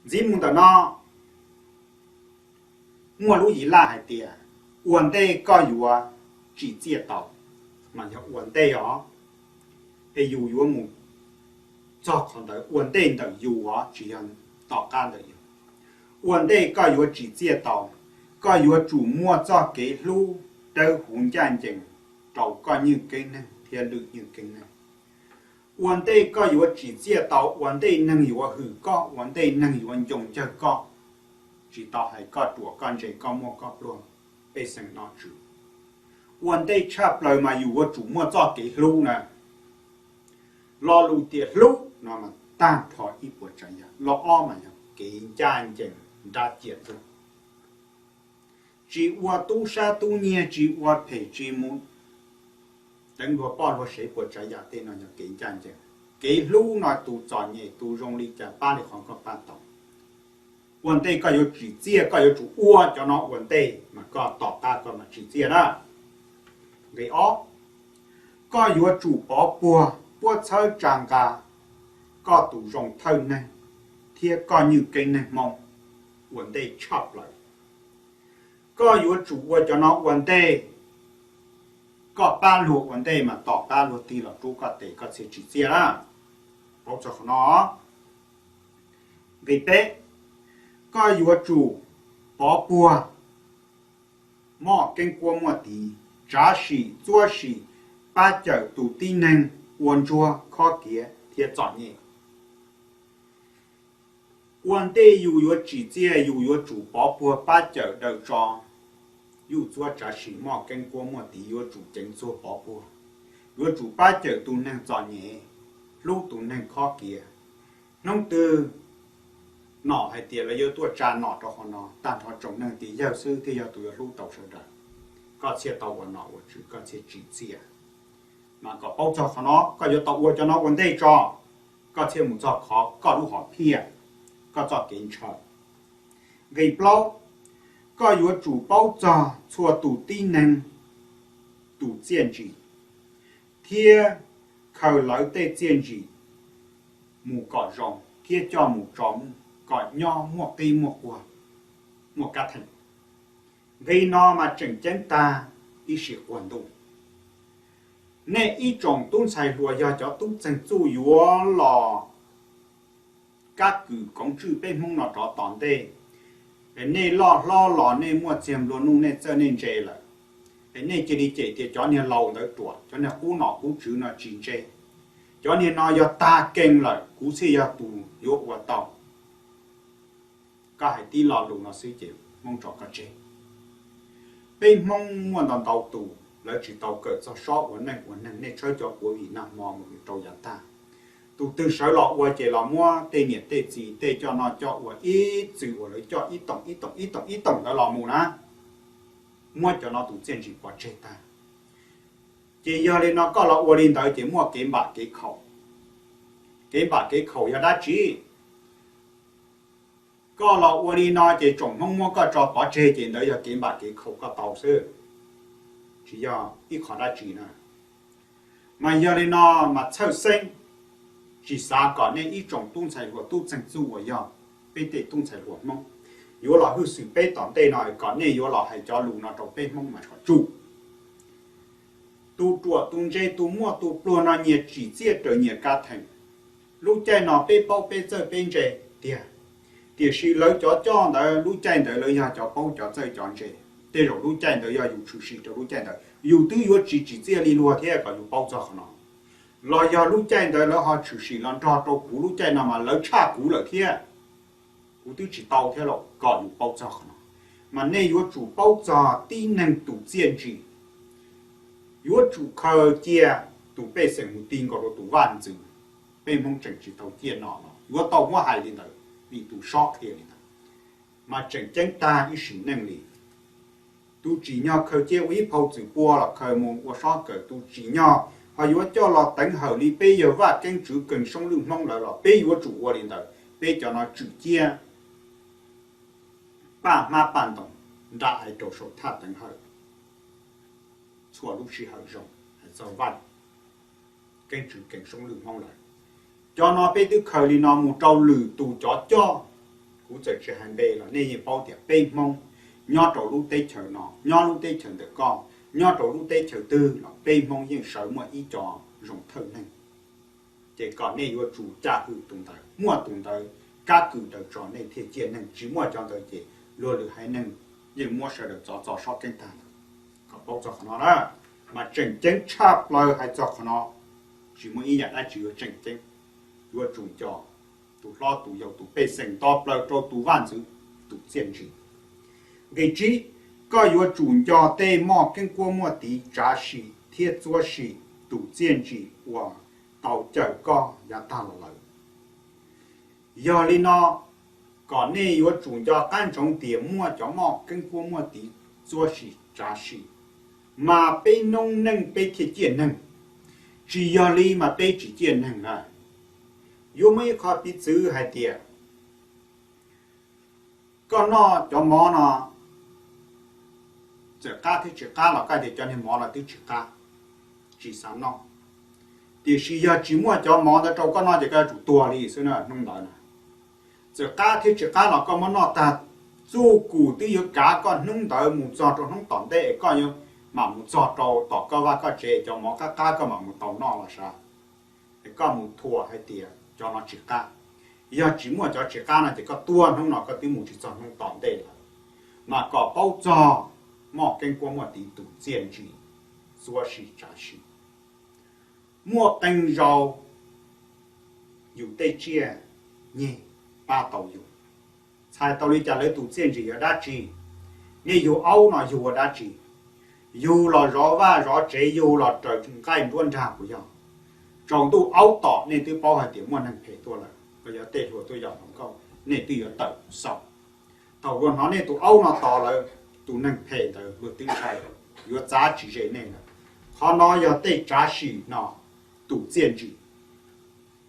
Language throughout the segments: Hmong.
Ntxiv mus ntawm no muaj lub yim laj hais tias ua ntej koj yuav tsim txiaj tau, mas yog ua ntej os, es yus yuav mus txog qhov ntawd ua ntej ntawm yus os, tsis yog tom qab ntawm yus. Ua ntej koj yuav tsim txiaj tau, koj yuav tsum muaj txoj kev hlub dawb huv ncaj ncees rau koj nywj keeb neeg thiab lwm nywj keeb neeg. Ua ntej koj yuav tsim txiaj tau, ua ntej neeg yuav hwm koj, ua ntej neeg yuav ncoo ncawg koj, tsis tau hais koj ruam koj ntse koj muaj koj pluag, pej xeem nom tswv. Ua ntej tshaj plaws mas yus yuav tsum muaj txoj kev hlub na. Lo lus tias hlub no mas tag nrho ib puas tsav yam. Lo ob mas yog kev ncaj ncees nrab ciam ntuj. Tsis ua tub sab tub nyiag, tsis ua phem, tsis mus deev luag poj luag sev puas tsav yam, tej no yog kev ncaj ncees. Kev hlub no tus txom nyem tus zoo li cas pab li qhov koj pab tau. Ua ntej koj yuav tsim txiaj, koj yuav tsum ua cov no ua ntej mas koj tom qab koj mam tsim txiaj na. Nqe ob, koj yuav tsum pov puag puab txhawb tsa nqa koj tus zoo thawj neeg thiab koj nywj keeb neeg Hmoob ua ntej tshaj plaws. Koj yuav tsum ua cov no ua ntej, koj pab luag ua ntej mas tom qab luag tig los rub koj tes koj thiaj tsim txiaj na. Paub txog qhov no. Nqe peb, koj yuav tsum pov puag moj keeb kuab muaj tid, tsav sim txuab sim pab cawm tus tib neeg ua ntsuag khob kiav thiab txom nyem. Ua ntej yus yuav tsim txiaj yus yuav tsum pov puag pab cawm daws tso, yuj txuab tsav sim moj keeb kuab muaj tid yuav tsum ceev txuag pov puag, yuav tsum pab cawm tus neeg txom nyem, hlub tus neeg khob kiav. Hnub twg nom hais tias lawv yuav tuaj tsa nom rau qhov no, tag nrho tsoom neeg tiv yawg xwb thiaj yog tus yuav hlub tau sawv daws. Koj thiaj tau ua nom ua tswv, koj thiaj tsim txiaj. Mas kom paub txog qhov no, koj yuav tau ua cov no ua ntej tso, koj thiaj mus txog qhov koj lub hom phiaj, koj txoj kev ntshaw. Nqe plaub, koj yuav tsum paub txog txhua tus tib neeg tus txiaj ntsig thiab khaws lawv tej txiaj ntsig mus kom zoo thiab coj mus tso kom nyob muaj qib muaj quag, muaj kab theem. Nqe no mas tseem ceeb tag ib sim quag ntuj. Nej ib tsoom tub ntxhais hluas yog cov tub txeeg txuj yuav los kab kwm koov tswj peb Hmoob no rov tom ntej. Nej loj hlob los nej muaj txiag nplua nuj nej txawj nej ntse lawm, es nej cia li cem tias cov niag laus ntawd ruam, cov niag qub nom qub tswv no tsis ntse. Cov niag no yog tag kees lawm kuv thiaj yog tus yuav ua tau. Koj hais tib lo lus no xwb ces Hmoob tso koj tseg. Peb Hmoob muaj ntau ntau tus lawv tsis tau kawm txog sob ua neej ua neeg, nej tshawb cov puav vim nag hmo mus rau yav tag. Tus twg sawv los ua ces los muab tej niam tej txiv tej coj noj coj ua ib txwm uas lawv coj ib toom ib toom ib toom ib toom ntawd los mus na, muab cov no tus txiaj ntsig pov tseg tag. Ces yog li no koj los ua li ntawd ces muaj kev npam kev khaum. Kev npam kev khaum yog dab tsi? Koj los ua li no ces tsoom Hmoob muab koj tso pov tseg ces ntawd yog kev npam kev khaum koj tau xwb, tsis yog ib qho dab tsi na. Mas yog li no mas txhawj xeeb, tsis xav kom nej ib tsoom tub ntxhais hluas tub txeeg txuj uas yog peb tej tub ntxhais hluas Hmoob yuav los hwj xwm peb tom ntej no kom nej yuav los hais cov lus no rau peb Hmoob mas tshuav tsuj. Tus ruam tus ntse tus muaj tus pluag no nyias tsim txiaj raws nyias kab theem. Lub caij no peb paub peb txawj peb ntse tiag, tiam sis lawv cov coj ntawd lub caij ntawd lawv yog cov paub cov txawj cov ntse. Tej zaum lub caij ntawd yog yus tshwm sim rau lub caij ntawd yus twb yuav tsis tsim txiaj li luag thiab, kom yus paub txog qhov no. Los yog lub caij ntawd lawv ho tshwm sim los nrog rau kuv lub caij no mas lawv tshaj kuv lawm thiab, kuv twb tsis tau thiab los kom yus paub txog qhov no. Mas nej yuav tsum paub txog tib neeg tus txiaj ntsig, yuav tsum khaws cia tus pej xeem mus ti nkaus rau tus vaj ntxwv. Peb Hmoob tseem tsis tau ciaj no los yuav tau muab hais li ntawd, vim tus sob qhia li ntawd. Mas tseem ceeb tag ib sim neej li. Tus tsim nyog khaws cia ua ib phau txwm pua los khaws mus ua sob kawm, tus tsim nyog ho yuav coj los teev hawm li peb yawg Vaj Keeb Tswv Kees Soob Lwj Hmoob lawv los peb yuav tsum ua li ntawd. Peb cov no tswm ciab paj hmab paj ntoos nra hais rau saum thaj teev hawm txhua lub sij hawm zoo. Hais txog Vaj Keeb Tswv Kees Soob Lwj Hmoob lawv, cov no peb twb khaws li no mus rau lwm tus cov coj, Kuv txawm tsis hais npe los nej yeej paub tias peb Hmoob nyob rau lub teb chaws no, nyob lub teb chaws ntawm koj, nyob rau lub teb chaws twg los peb Hmoob yeej sawv muaj ib co zoo thawj neeg. Ces kom nej yuav tsum caj hwm tus ntawd, muaj tus ntawd kab kws daws tso nej thiaj ciaj neeg, tsis muaj cov ntawd ces luag lwm haiv neeg yeej muab sawv daws txov txo sob keeb tag lawm. Kom paub txog qhov no na, mas tseem ceeb tshaj plaws hais txog qhov no, tsis muaj ib yam dab tsi yuav tseem ceeb, yuav tsum nco tus hlob tus yau tus pej xeem nto plaws rau tus vaj ntxwv, tus txiaj ntsim. Nqe tsib, koj yuav tsum nco tej moj keeb kuab muaj tiv tsav sim thiab txuab sim tus txiaj ntsim uas tau cawm koj yav tag los lawm. Yog li no, kom nej yuav tsum nco qab ntsoov tias muaj cov moj keeb kuab muaj tiv txuab sim tsav sim, mas peb noob neej peb thiaj ciaj neeg. Tsis yog li mas peb tsis ciaj neeg na. Yuav muaj ib qho piv txwv hais tias koj noj cov mov no, txawm qab thiab tsis qab los koj tias cov niag mov no twb tsis qab, tsis xav noj. Tiam sis yog tsis muaj cov mov ntawd rau koj noj ces koj yuav tsum tuag li xwb na hnub ntawd na. Txawm qab thiab tsis qab los koj muab noj tag, txuj kum twb yuav kav koj hnub ntawd mus txog rau hnub tom ntej es koj yuav mam mus txog rau tom koj vaj koj tsev cov mov qab qab koj mam mus tau noj los sav. Es koj mus thuam hais tias cov no tsis qab. Yog tsis muaj cov tsis qab no ces koj tuag hnub no koj twb mus tsis txog hnub tom ntej lawm. Mas kom paub txog moj keeb kuab muaj tiv tus txiaj ntsim, txuab sim tsav sim. Muaj qee zaus yus tej tsiaj nyeg pab tau yus. Txhais tau li cas lawv tus txiaj ntsim yog dab tsi? Nej yug aub no yug ua dab tsi? Yug los zov vaj zov tsev, yug los raws nqaij nruab nrag puas yog? Tsaus ntuj aub tom nej twb paub hais tias muaj neeg phem tuaj lawm, los yog tej hluas tuaj yos hluas nkauj, nej twb yuav tawm xaus. Thaum luag hnov nej tus aub no tos lawm, tus neeg phem ntawd luag twb ntshai, yuav txav tsis ze nej lawm. Qhov no yog tej tsav sim no tus txiaj ntsim,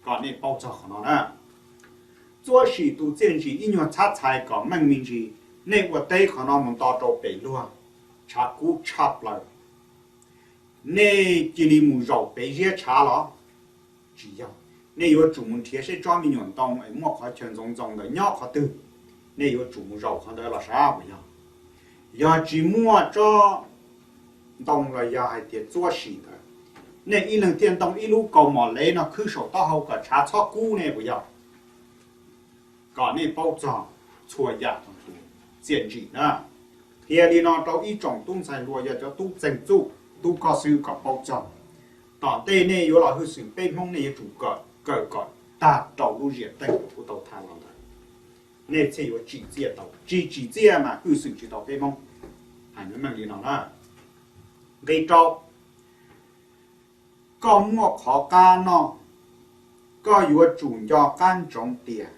kom nej paub txog qhov no na. Txuab sim tus txiaj ntsim ib nyuag txhab txhais kom meej me ntsis, nej ua teb qhov no mus nto rau pem luag, tshav kub tshaj plaws, nej cia li mus zaum pem ziab tshav los? Tsis yog. Nej yuav tsum mus nrhiav seb tsob me nyuam ntoo es muaj qhov chaw ntxoov ntxoo ntawd nyob qhov twg, nej yuav tsum mus zaum qhov ntawd los sav puas yog? Yog tsis muaj tsob ntoo los yog hais tias txuab sim ntawd, nej ib leeg thiaj ntoo ib lub kaus mom lev no khwb saum taub hau kom tshav txhob kub nej puas yog? Kom nej paub txog txhua yam tus txiaj ntsim na. Qhia li no rau ib tsoom tub ntxhais hluas, yog cov tub txeeg txuj tub koj xwb kom paub txog. Tom ntej nej yuav los hwj xwm peb Hmoob nej yuav tsum kawm kom tag rau lub ziam teej uas kuv tau tham los ntawd, nej thiaj yuav tsim txiaj tau. Tsis tsim txiaj mas hwj xwm tsis tau peb Hmoob. Hais meej li no na. Nqe rau, koj muaj qhov qab noj, koj yuav tsum nco qab ntsoov tias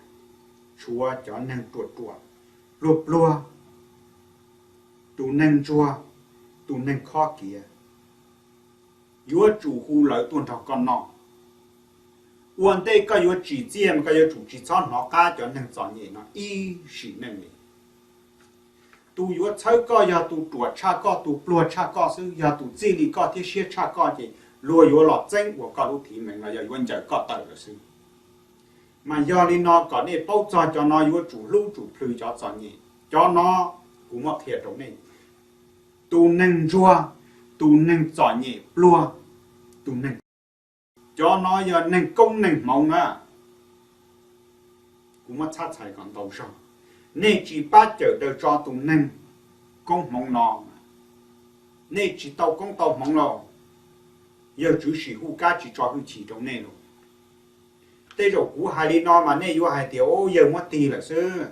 tshuav cov neeg ruam ruam, pluag pluag, tus neeg ntsuag, tus neeg khob kiav, yuav tsum hu lawv tuaj nrog koj noj. Ua ntej koj yuav tsim txiaj mas koj yuav tsum tsis txhob hnov qab cov neeg txom nyem no ib sim neej li. Tus yuav txhawb koj yog tus ruam tshaj koj, tus pluag tshaj koj xwb. Yog tus txij li koj thiab siab tshaj koj ces luag yuav los txeeb ua koj lub thiv meem los yog yuav ncaws koj tawm lawm xwb. Mas yog li no kom nej paub txog cov no yuav tsum hlub tsum plhws cov txom nyem. Cov no kuv muab qhia rau nej, tus neeg ntsuag, tus neeg txom nyem pluag, tus neeg, cov no yog neeg koob neeg hmoov na. Kuv muab txhab txhais kom ntau zog, nej tsis pab cawm daws tso tus neeg koob hmoov no, nej tsis tau koob tau hmoov lauj. Yawg Tswv Sim Huj Kab tsis tso hwj chim rau nej lauj. Tej zaum kuv hais li no mas nej yuav hais tias, u, yawg muab tig lawm xwb.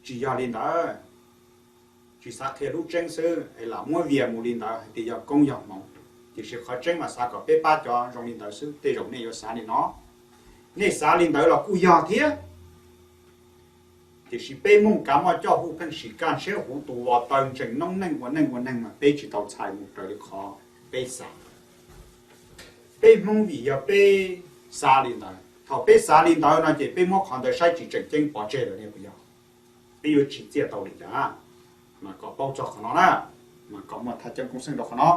Tsis yog li ntawd. Tsis xav qhia lub tseeb xwb es lam muab vias mus li ntawd hais tias yog koob yog hmoov. Tiam sis qhov tseeb mas xav kom peb pab cov zoo li ntawd xwb, tej zaum nej yuav xav li no. Nej xav li ntawd los kuj yog thiab. Tiam sis peb Hmoob kav muaj coj hu pheej sim kaj ntshiab huv tus vos taw ntseeg noob neej ua neej ua neeg mas peb tsis tau txhais mus raws li qhov peb xav. Peb Hmoob vim yog peb xav li ntawd, thaum peb xav li ntawd no ces peb muab qhov ntawd saib tsis tseem ceeb pov tseg lawm ne puas yog? Peb yuav tsim txiaj tau li cas? Mas kom paub txog qhov no na, mas kom muaj thaj ceeb koob xeeb rau qhov no.